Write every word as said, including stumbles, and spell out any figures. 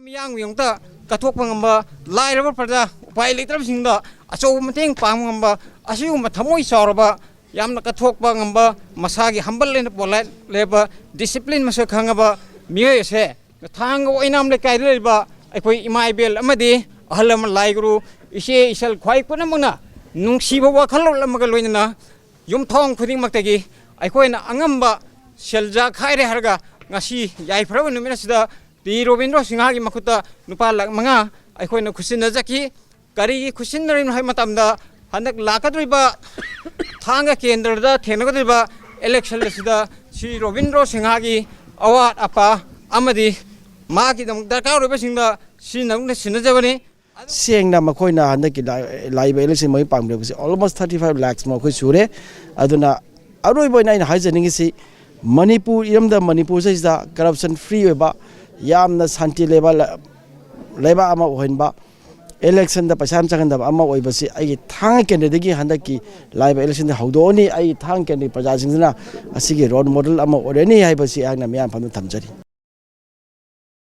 ꯃꯤꯌꯥꯝꯒꯤꯗꯃꯛꯇ ꯀꯠꯊꯣꯛꯄ ꯉꯝꯕ, ꯂꯥꯏꯔꯕ ꯄ꯭ꯔꯖꯥ, ꯎꯄꯥꯏ ꯂꯩꯇ꯭ꯔꯕꯁꯤꯡꯗ ꯑꯆꯧꯕ ꯃꯇꯦꯡ ꯄꯥꯡꯕ ꯉꯝꯕ, ꯑꯁꯤꯒꯨꯝꯕ ꯊꯃꯣꯏ ꯆꯥꯎꯔꯕ, ꯌꯥꯝꯅ ꯀꯠꯊꯣꯛꯄ ꯉꯝꯕ, ꯃꯁꯥꯒꯤ humble and polite ꯂꯩꯕ, discipline ꯃꯁꯛ ꯈꯪꯉꯕ ꯃꯤꯑꯣꯏ ꯑꯁꯦ ꯊꯥꯡꯒ ꯑꯣꯏꯅꯥꯝ ꯂꯩꯀꯥꯏꯗ ꯂꯩꯔꯤꯕ ꯑꯩꯈꯣꯏ ꯏꯃꯥ ꯏꯕꯦꯜ ꯑꯃꯗꯤ ꯑꯍꯜ ꯂꯃꯟ, ꯂꯥꯏ ꯒꯨꯔꯨ, ꯏꯆꯦ ꯏꯆꯜ ꯈ꯭ꯋꯥꯏ ꯄꯨꯝꯅꯃꯛꯅ ꯅꯨꯡꯁꯤꯕ ꯋꯥꯈꯜꯂꯣꯟ ꯑꯃꯒ ꯂꯣꯏꯅꯅ ꯌꯨꯝꯊꯣꯡ ꯈꯨꯗꯤꯡꯃꯛꯇꯒꯤ ꯑꯩꯈꯣꯏꯅ ꯑꯉꯝꯕ ꯁꯦꯜꯖꯥ ꯈꯥꯏꯔꯦ ꯍꯥꯏꯔꯒ ꯉꯁꯤ ꯌꯥꯏꯐꯔꯕ ꯅꯨꯃꯤꯠ ꯑꯁꯤꯗ ꯇꯤ ꯔꯣꯕꯤꯟꯗ꯭ꯔꯣ ꯁꯤꯡꯍꯥꯒꯤ ꯃꯈꯨꯠꯇ ꯂꯨꯄꯥ ꯂꯥꯈ ꯃꯉꯥ ꯑꯩꯈꯣꯏꯅ ꯈꯨꯠꯁꯤꯟꯅꯖꯈꯤ꯫ ꯀꯔꯤꯒꯤ ꯈꯨꯠꯁꯤꯟꯅꯔꯤꯕꯅꯣ ꯍꯥꯏꯕ ꯃꯇꯝꯗ ꯍꯟꯗꯛ ꯂꯥꯛꯀꯗꯧꯔꯤꯕ ꯊꯥꯡꯒ ꯀꯦꯟꯗ꯭ꯔꯗ ꯊꯦꯡꯅꯒꯗꯧꯔꯤꯕ election ꯑꯁꯤꯗ ꯁ꯭ꯔꯤ ꯔꯣꯕꯤꯟꯗ꯭ꯔꯣ ꯁꯤꯡꯍꯥꯒꯤ ꯑꯋꯥꯠ ꯑꯄꯥ ꯑꯃꯗꯤ ꯃꯥꯒꯤꯗꯃꯛ ꯗꯔꯀꯥꯔ ꯑꯣꯏꯕꯁꯤꯡꯗ ꯁꯤꯖꯤꯟꯅꯅꯕ ꯁꯤꯟꯅꯖꯕꯅꯤ꯫ ꯁꯦꯡꯅ ꯃꯈꯣꯏꯅ ꯍꯟꯗꯛꯀꯤ ꯂꯥꯛ-, ꯂꯥꯛꯏꯕ election ꯃꯣꯏ ꯄꯥꯝꯕꯤꯔꯛꯄꯁꯦ almost thirty five lakhs ꯃꯈꯣꯏ ꯁꯨꯔꯦ꯫ ꯑꯗꯨꯅ ꯑꯔꯣꯏꯕ ꯑꯣꯏꯅ ꯑꯩꯅ ꯍꯥꯏꯖꯅꯤꯡꯉꯤꯁꯤ, ꯃꯅꯤꯄꯨꯔ, ꯏꯔꯝꯗꯝ ꯃꯅꯤꯄꯨꯔꯁꯤꯗ corruption free ꯑꯣꯏꯕ, ꯌꯥꯝꯅ ꯁꯥꯟꯇꯤ ꯂꯩꯕ ꯂ-, ꯂꯩꯕꯥꯛ ꯑꯃ ꯑꯣꯏꯍꯟꯕ, election ꯗ ꯄꯩꯁꯥ ꯌꯥꯝ ꯆꯪꯍꯟꯗꯕ ꯑꯃ ꯑꯣꯏꯕꯁꯤ ꯑꯩꯒꯤ ꯊꯥꯡꯒ ꯀꯦꯟꯗ꯭ꯔꯗꯒꯤ ꯍꯟꯗꯛꯀꯤ ꯂꯥꯛꯏꯕ election ꯗ ꯍꯧꯗꯣꯛꯑꯅꯤ꯫ ꯑꯩꯒꯤ ꯊꯥꯡꯒ ꯀꯦꯟꯗ꯭ꯔꯒꯤ ꯄ꯭ꯔꯖꯥꯁꯤꯡꯁꯤꯅ ꯑꯁꯤꯒꯤ role model ꯑꯃ ꯑꯣꯏꯔꯅꯤ ꯍꯥꯏꯕꯁꯤ ꯑꯩꯍꯥꯛꯅ ꯃꯤꯌꯥꯝ ꯐꯝꯗ ꯊꯝꯖꯔꯤ꯫